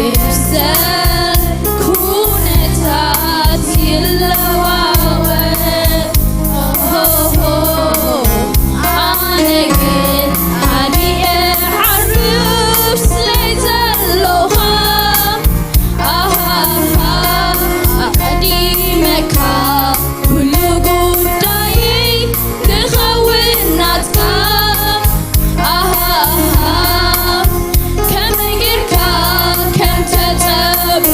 ይብሰል ኩነታት ይለዋወጥ። ኦሆ፣ ኣነ ግን ኣነ እየ ዓርፍ ስለ ዘለኻ። ኣሃሃ፣ ኣቐዲመካ ኩሉ ጉዳየይ ክኸውን ናትካ። ኣሃሃ፣ ከመይ ጌርካ ከም ተጸበ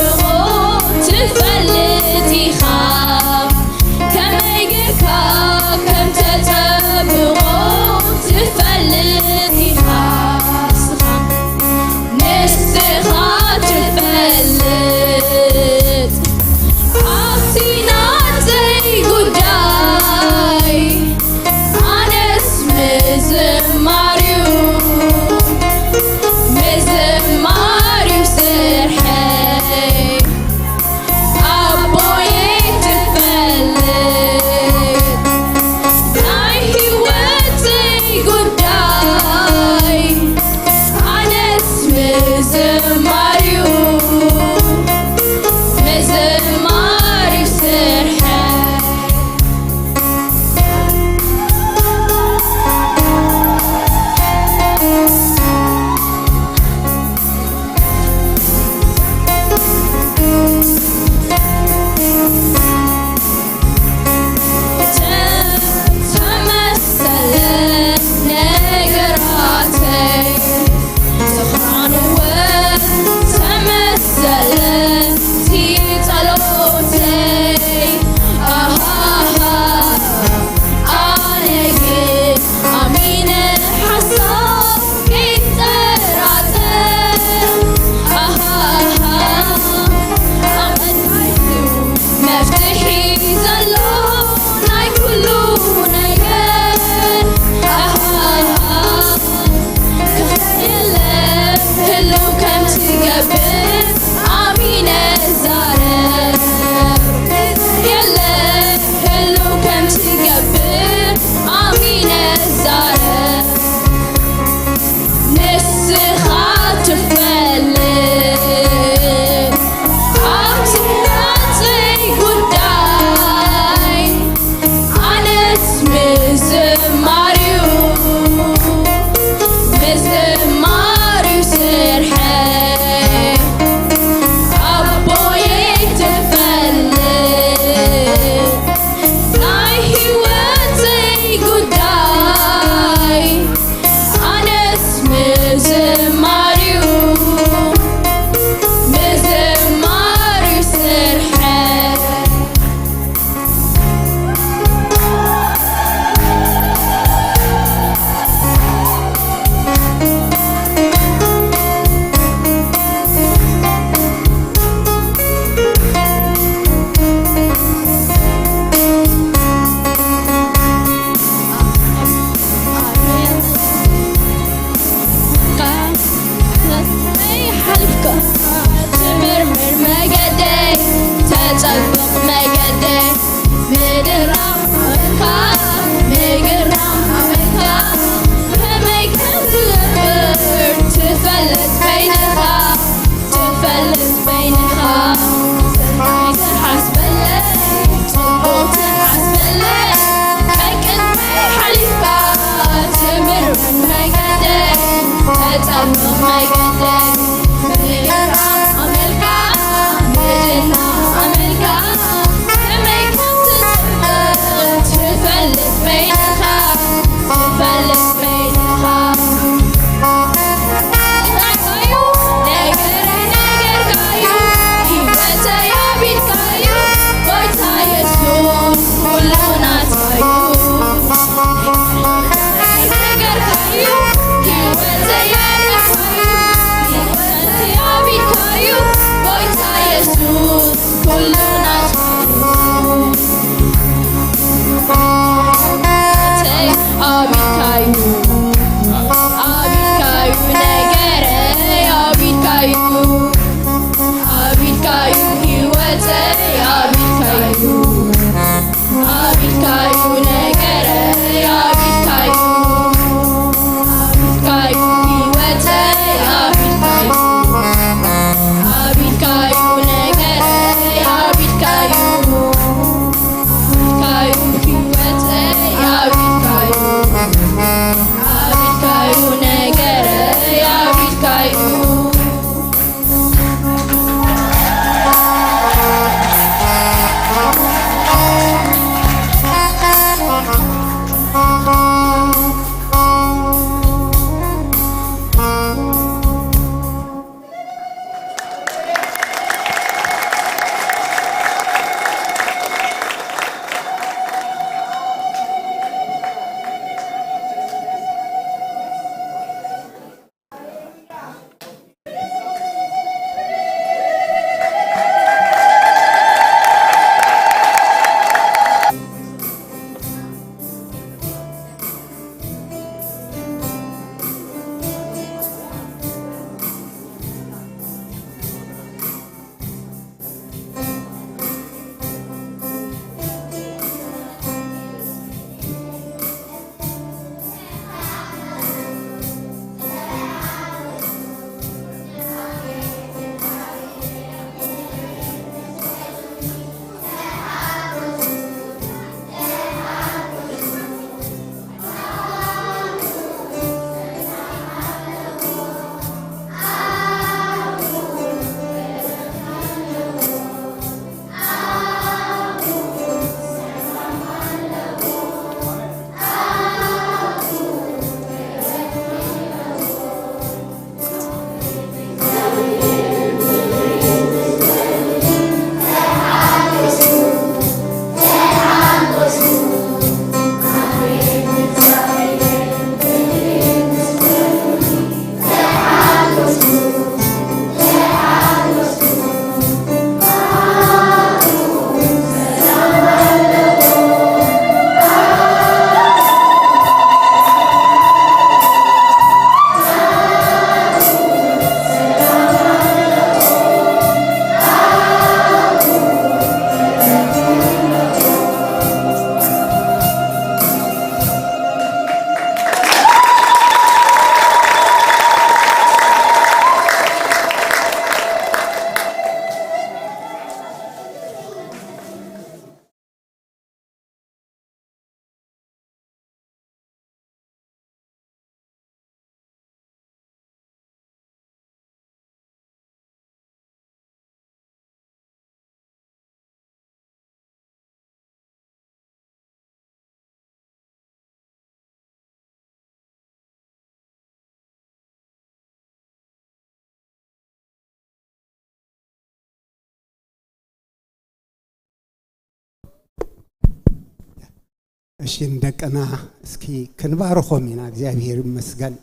እሺ፣ ንደቅና እስኪ ክንባርኾም ኢና። እግዚኣብሔር ይመስገን።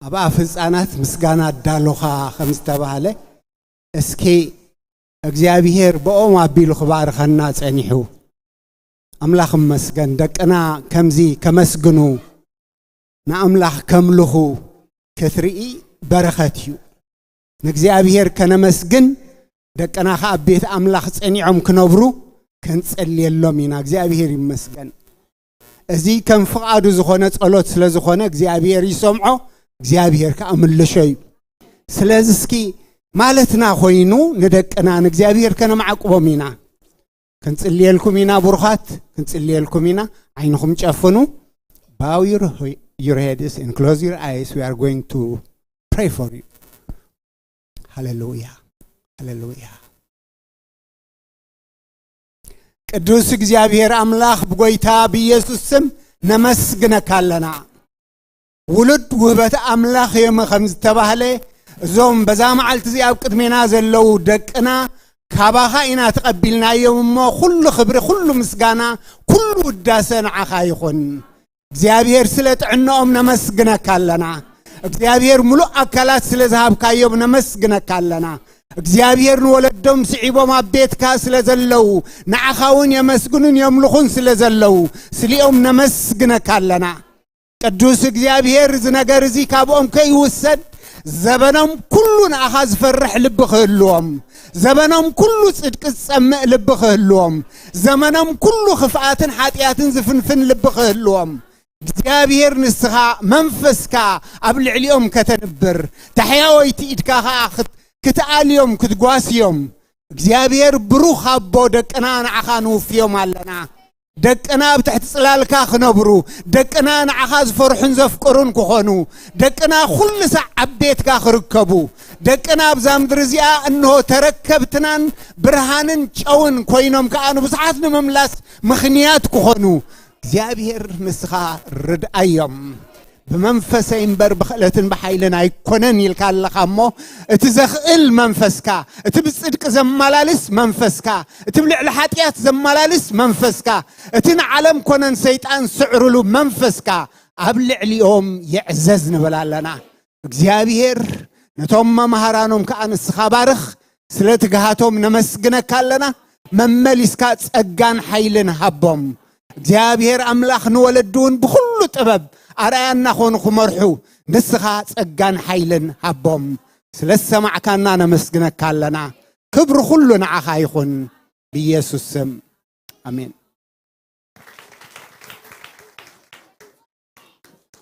ኣብ ኣፍ ህፃናት ምስጋና ኣዳሎኻ ከም ዝተባህለ፣ እስኪ እግዚኣብሔር ብኦም ኣቢሉ ክባርኸና ጸኒሑ። ኣምላኽ ይመስገን። ደቅና ከምዚ ከመስግኑ፣ ንኣምላኽ ከምልኹ ክትርኢ በረኸት እዩ። ንእግዚኣብሔር ከነመስግን፣ ደቅና ኸኣ ኣብ ቤት ኣምላኽ ጸኒዖም ክነብሩ ክንጸልየሎም ኢና። እግዚኣብሔር ይመስገን። እዚ ከም ፍቓዱ ዝኾነ ጸሎት ስለ ዝኾነ እግዚኣብሔር ይሰምዖ፣ እግዚኣብሔር ከኣ ምልሾ እዩ። ስለዚ እስኪ ማለትና ኮይኑ ንደቅና ንእግዚኣብሔር ከነማዕቁቦም ኢና። ክንጽልየልኩም ኢና ብሩኻት፣ ክንጽልየልኩም ኢና። ዓይንኹም ጨፍኑ። Bow your, your heads and close your eyes. We are going to pray for you. ሃሌሉያ፣ ሃሌሉያ። ቅዱስ እግዚኣብሔር ኣምላኽ፣ ብጎይታ ብኢየሱስ ስም ነመስግነካ ኣለና። ውሉድ ውህበት ኣምላኽ እዮም ከም ዝተባህለ፣ እዞም በዛ መዓልቲ እዚኣ ኣብ ቅድሜና ዘለዉ ደቅና ካባኻ ኢና ተቐቢልናዮም እሞ፣ ኩሉ ክብሪ፣ ኩሉ ምስጋና፣ ኩሉ ውዳሰ ንዓኻ ይኹን። እግዚኣብሔር ስለ ጥዕናኦም ነመስግነካ ኣለና። እግዚኣብሔር ምሉእ ኣካላት ስለ ዝሃብካዮም ነመስግነካ ኣለና። እግዚኣብሔር ንወለዶም ስዒቦም ኣብ ቤትካ ስለ ዘለዉ፣ ንዓኻ እውን የመስግኑን የምልኹን ስለ ዘለዉ፣ ስሊኦም ነመስግነካ ኣለና። ቅዱስ እግዚኣብሔር፣ እዚ ነገር እዚ ካብኦም ከይውሰድ፣ ዘበኖም ኩሉ ንኣኻ ዝፈርሕ ልቢ ክህልዎም፣ ዘበኖም ኩሉ ጽድቂ ዝጸምእ ልቢ ክህልዎም፣ ዘመኖም ኩሉ ክፍኣትን ሓጢኣትን ዝፍንፍን ልቢ ክህልዎም፣ እግዚኣብሔር ንስኻ መንፈስካ ኣብ ልዕሊኦም ከተንብር፣ ታሕያወይቲ ኢድካ ኸኣ ክት-፣ ክትኣልዮም፣ ክትጓስዮም። እግዚኣብሔር ብሩኽ ኣቦ፣ ደቅና ንዓኻ ንውፍዮም ኣለና። ደቅና ኣብ ትሕቲ ጽላልካ ክነብሩ፣ ደቅና ንዓኻ ዝፈርሑን ዘፍቅሩን ክኾኑ፣ ደቅና ኩሉ ሳዕ ኣብ ቤትካ ክርከቡ፣ ደቅና ኣብዛ ምድሪ እዚኣ እንሆ ተረከብትናን ብርሃንን ጨውን ኮይኖም ከኣ ንብዙሓት ንምምላስ ምኽንያት ክኾኑ እግዚኣብሔር ንስኻ ርድኣዮም። ብመንፈሰይ እምበር ብኽእለትን ብሓይልን ኣይኮነን ኢልካ ኣለኻ እሞ፣ እቲ ዘኽእል መንፈስካ፣ እቲ ብጽድቂ ዘመላልስ መንፈስካ፣ እቲ ብልዕሊ ሓጢኣት ዘመላልስ መንፈስካ፣ እቲ ንዓለም ኮነን ሰይጣን ስዕርሉ መንፈስካ ኣብ ልዕሊኦም ይዕዘዝ ንብል ኣለና። እግዚኣብሔር ነቶም መምሃራኖም ከኣ ንስኻ ባርኽ። ስለ ትግሃቶም ነመስግነካ ኣለና። መመሊስካ ጸጋን ሓይልን ሃቦም። እግዚኣብሔር ኣምላኽ ንወለዲ እውን ብኹሉ ጥበብ ኣርኣያ እናኾኑ ክመርሑ ንስኻ ጸጋን ሓይልን ሃቦም። ስለ ዝሰማዕካና ነመስግነካ ኣለና። ክብሪ ኩሉ ንዓኻ ይኹን። ብኢየሱስ ስም ኣሜን።